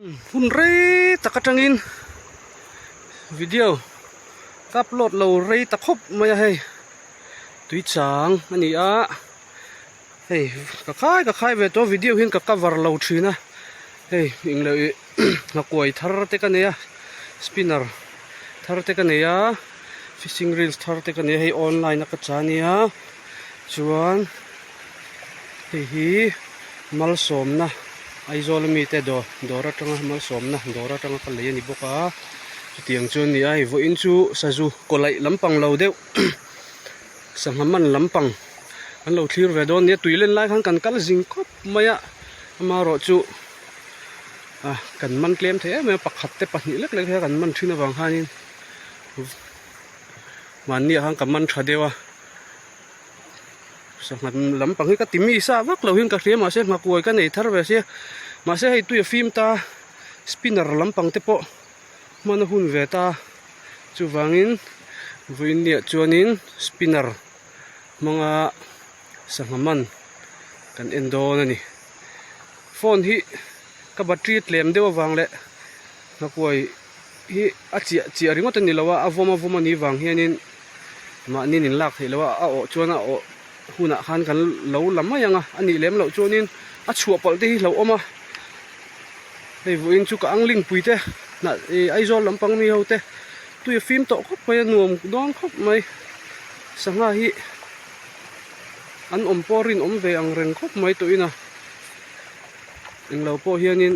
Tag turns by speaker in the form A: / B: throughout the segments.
A: Hun rei tak atangin video ka upload lo rei ta khawp mai a hei tui chang a ni a hei ka khai ka khai ve tawh video hian ka cover lo thin a hei englo ih nghakuai thar te ka nei a spinner thar te ka nei a fishing reels thar te ka nei a hei online a ka cha nia chuan. Hei hi malsawmna Aizawl ami te dawr dawr atanga malsawmna dawr atanga ka lei a ni bawk a chutiang chu a ni a hei vawiin chu sazu kaw laih lampang lo deuh sangha man lampang an lo thlir ve dawn a nia tui len lai khan kan kal zing khawp mai a amaherawhchu ah kan man tlem thei em em a pakhat te pahnih lek lek hian kan man thin avang khanin mahni ah khan ka man tha deuh a. Sangha lampang hi ka ti mi sa vak lo hian ka hria mahse nghakuai ka nei thar ve sia mahse hei tui a fim ta spinner lampang te pawh hman a hun ve ta chuvangin vawiinniah chuanin spinner hmanga sangha man kan en dawn a ni phone hi ka battery a tlem deuh avang leh nghakuai hi a chiah chiah ringawt a ni lo a a vawm a vawm a nih vang hianin mahni in lak theih loh a a awh chuan a awh hunah khan kan lo la mai ang a a nih lem loh chuanin a chhuah palh te hi hlauhawm a hei vawiin chu ka ang lingpui te hnah ih Aizawl lampang mi ho te tui a fim tawh khawp mai a nuam dawn khawp mai sangha hi an awm pawh rinawm ve ang reng khawp mai tawhin a englo pawh hianin.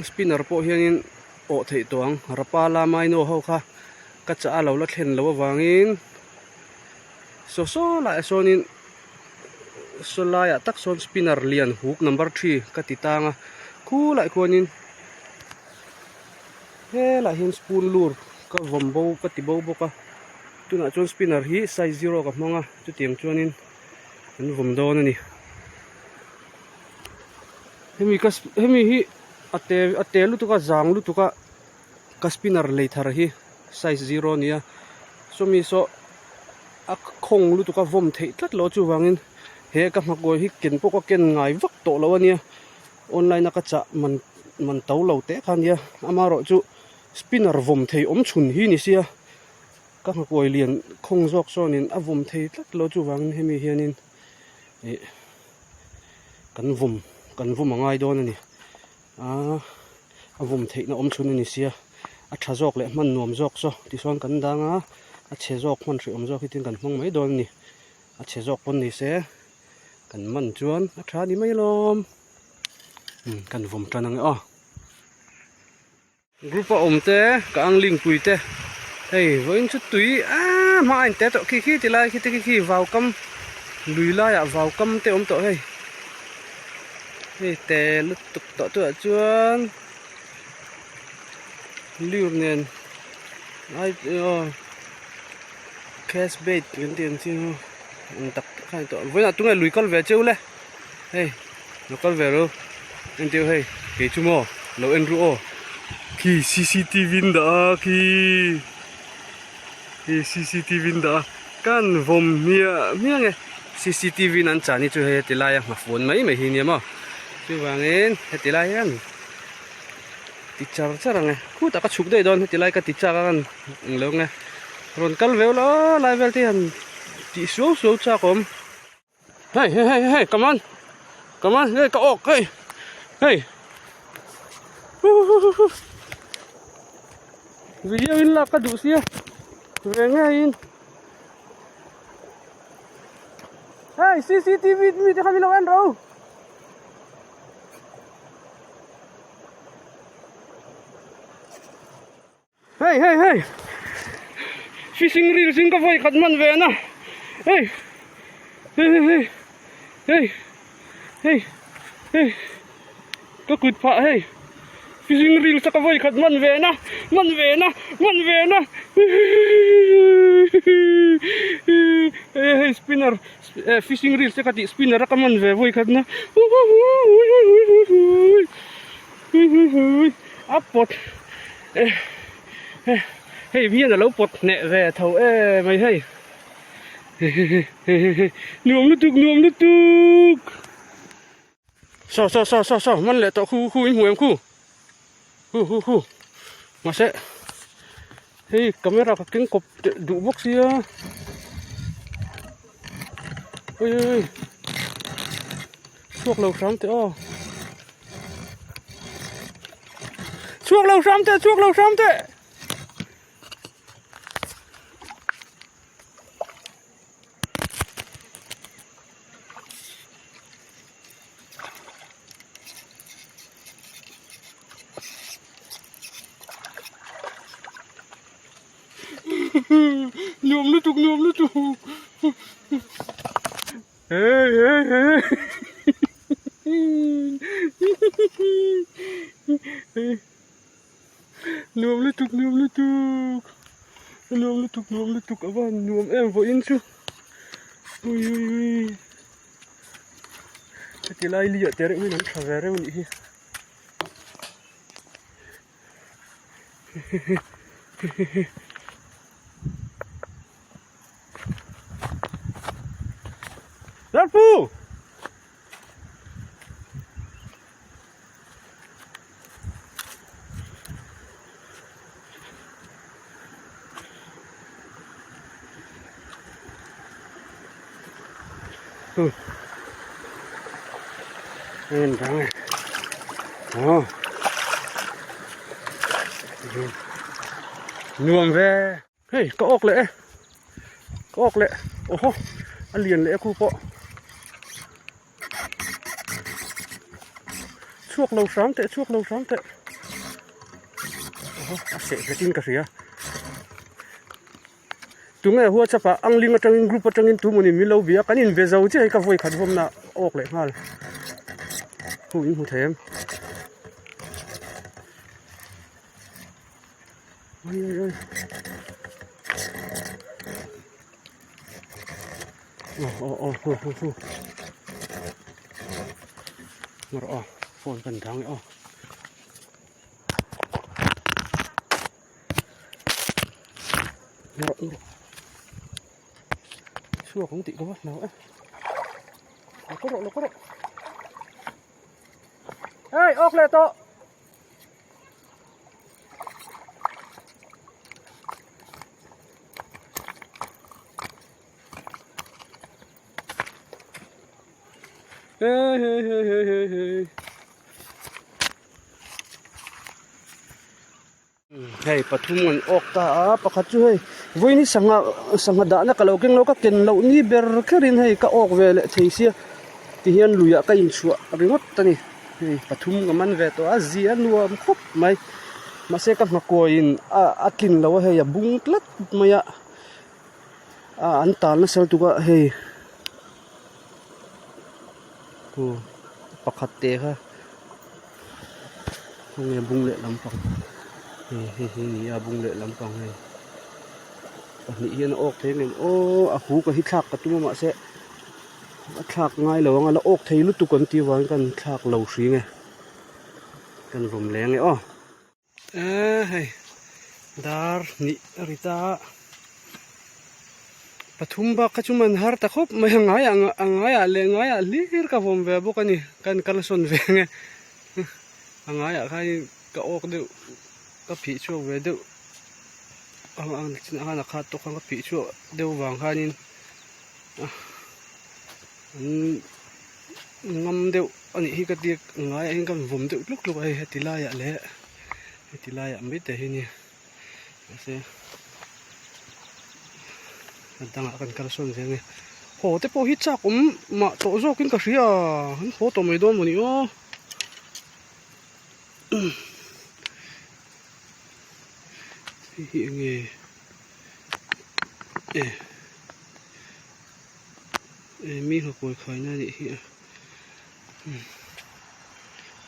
A: Spinner pawh hianin awh theih tawh ang rapala maino ho kha ka chah a lo la thlen loh avangin saw saw laiah sawnin saw laiah tak sawn spinner lian huk number three ka ti tang a khulaiah khuanin helaiah hian spoon lure ka vawm bo ka ti bo bawk a tunah chuan spinner hi size zero ka hmang a chutiang chuanin an vawm dawn a ni. Hemi ka hemi hi a te a te lutuk a zang lutuk a ka spinner lei thar hi size zero a ni a sawmi saw a khawng lutuk a vawm theih tlat loh chuvangin he ka hmakawi hi ken pawh ka ken ngai vak tawh lo a nia online a ka chah man man to lo teh kha a nia amaherawhchu spinner vawm thei awm chhun hi ni sia ka hmakawi lian khawng zawk sawnin a vawm thei tlat lo chuvangin hemi hianin ih. Kan vawm kan vawm a ngai dawn a ni aaa a vawm theihna awm chhun a ni sia a tha zawk leh hman nuam zawk saw tichuan kan dang a a chhe zawk hman hreh awm zawk hi tin kan hmang mai dawn a ni a chhe zawk pawn ni se kan man chuan a tha ni mai alawm kan vawm tan ang e aw. Group a awm te ka ang link pui te hei vawiin chu tui aaa hma a inte tawh khi khi ti lai khi te khi khi vau kam lui laiah vau kam te awm tawh hei hei te lutuk tawh tawh ah chuan lure nen ai aw cash bait kan tih ang chi chu ang tak tak kha a ni tawh vawiinah tunge lui kal ve cheu le. Hei lo kal ve ru entir hei kei chu maw lo en ru aw khi cctv in dah a khi khi cctv in dah a kan vawm hmiah hmiah nge cctv in an chan hi chu hei heti laia nghafuan mai mai hi nia maw chuvangin heti lai hian ti char char ang e khutah ka chhuk daih dawn heti lai ka ti chak a kan englo nge rawn kal ve ula aw lai vel te hian tih suau suau chak a awm. Hey hey hey hey come on come on hey ka awk hey hey video in lak ka duh sia ve ngei in hey CCTV mi te kha min lo en ro Hei hei hei fishing reel sin ka vawi khat hman ve na hei hei hei hei hei hei hei ka kut phah hei fishing reel sa ka vawi khat hman ve na hman ve na hman ve na hei hei spinner fishing reel te ka tih spinner a ka hman ve vawi khat na A pawt hei hian a lo pawt hneh ve tho em mai hei nuam lutuk nuam lutuk. Saw saw saw saw saw man leh tawh khu khu in hmu em khu khu khu khu mahse hei camera ka keng kawp teh duh bawk sia ui ui ui chhuak lo hram teh aw chhuak lo hram teh chhuak lo hram teh. Nuam lutuk nuam lutuk hey hey hey Nuam lutuk nuam lutuk nuam lutuk nuam lutuk a va han nuam em vawiin chu ui ui ui heti lai liah te reuh in an tha ve reuh anih hi hehehe. Lalpu! Nên răng này. Đó. Nuam ve. Hei ka awk leh e ka awk leh awhaw a lian leh e khu pawh chhuak lo hram teh chhuak lo hram teh awhaw a seh nghet in ka hria tunge whatsapp ah ang ling atangin group atangin tu mawni min lo bia kan inbe zo chiah hi ka vawi khat vawmna awk leh nghal hu in hmu thei em. Oi oi oi. Oh oh oh hu hu hu. Ngor oh phone kan dang oh. Ngor ngor. Chhuak ang tih ka va hlau e. Lo kawr rawh lo kawr rawh. Hey, ok leh tawh. Hey hey hey hey hey hey. Hei pathum an awk ta a pakhat chu hei vawiin hi sangha sangha dahna ka lo keng lo ka ken loh ni ber kherin hei ka awk ve leh thei sia tihian luiah ka inchhuah ringawt a ni hei pathum ka man ve tawh a zia nuam khawp mai mahse ka hmakuain a a tlin lo a hei a bung tlat mai a a an tal nasa lutuk a hei aw pakhat te kha khawnge bung leh lampang hei hei hi a ni a bung leh lampang hei pahnih hian a awk thei ang em aw a hu ka hi thlak ka tum a mahse a thlak ngai lo ang a la awk thei lutuk an tih avangin kan thlak lo hring e kan vawm leng e aw. Eee hei dar hnih a ri ta a pathum bak kha chu man har ta khawp mai a ngaiah a ngaiah leh ngaiah hlir ka vawm ve bawk a ni kan kal sawn ve ang e a ngaiah khanin ka awk deuh ka phih chhuak ve deuh ang ang chinah khan a khat tawk khan ka phih chhuak deuh vang khanin an ngam deuh a nih hi ka tia ngaiah hian kan vawm deuh tluk tluk a hei heti laiah leh heti laiah mai te hi nia mahse a dangah kan kal sawn zel a ni haw te pawh hi chak awm mah tawh zawkin ka hria an haw tawh mai dawn maw ni aw hei hi enge e. Mi nghakuai khaina a nih hi a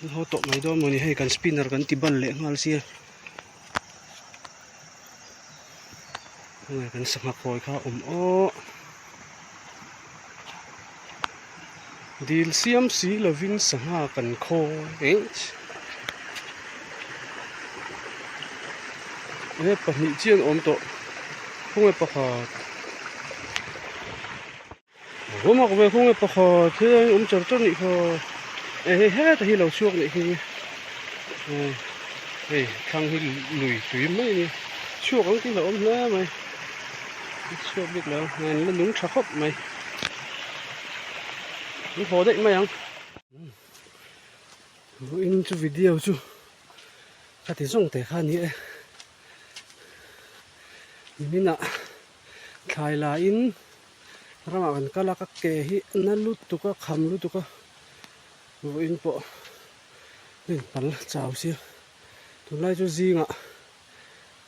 A: an haw tawh mai dawn mawni hei kan spinner kan ti ban leh nghal sia kan sangha khawi kha a awm aw dil siam si lovin sangha kan khawi he pahnih chian awm tawh khawnge pakhat Awm ak ve khawnge pakhat he a awm char char nih kha. Hei heta hi lo chhuak nih hi hei thlang hi lui tui mai a ni chhuak ang tih a awm hle mai chhuak bik lo an la nung tha khawp mai an haw daih mai ang vawiin chu video chu ka ti zawng teh kha a ni e niminah thlai laiin ramah kan kal a ka ke hi na lutuk a kham lutuk a vawiin pawh hei pal chau sia tunlai chu zingah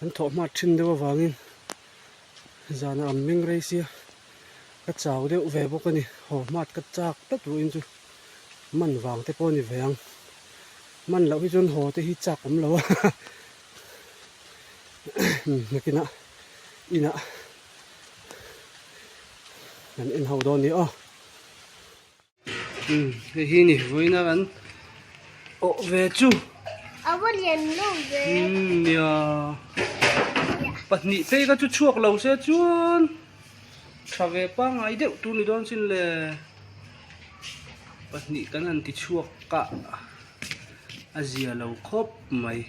A: an thawh hmat thin deuh avangin zanah an meng rei sia ka chau deuh ve bawk a ni haw hmat ka chak tlat vawiin chu man vang te pawh a ni ve ang man loh hi chuan haw te hi chak awm lo a nakinah inah kan en ho dawn a ni aw umm hei hi ni vawiina kan awh ve chu
B: a va lian lo ve
A: umm nia pahnih phei kha chu chhuak lo se chuan tha ve pangngai deuh tur ni dawn sin le pahnih kan han ti chhuak a a zia lo khawp mai.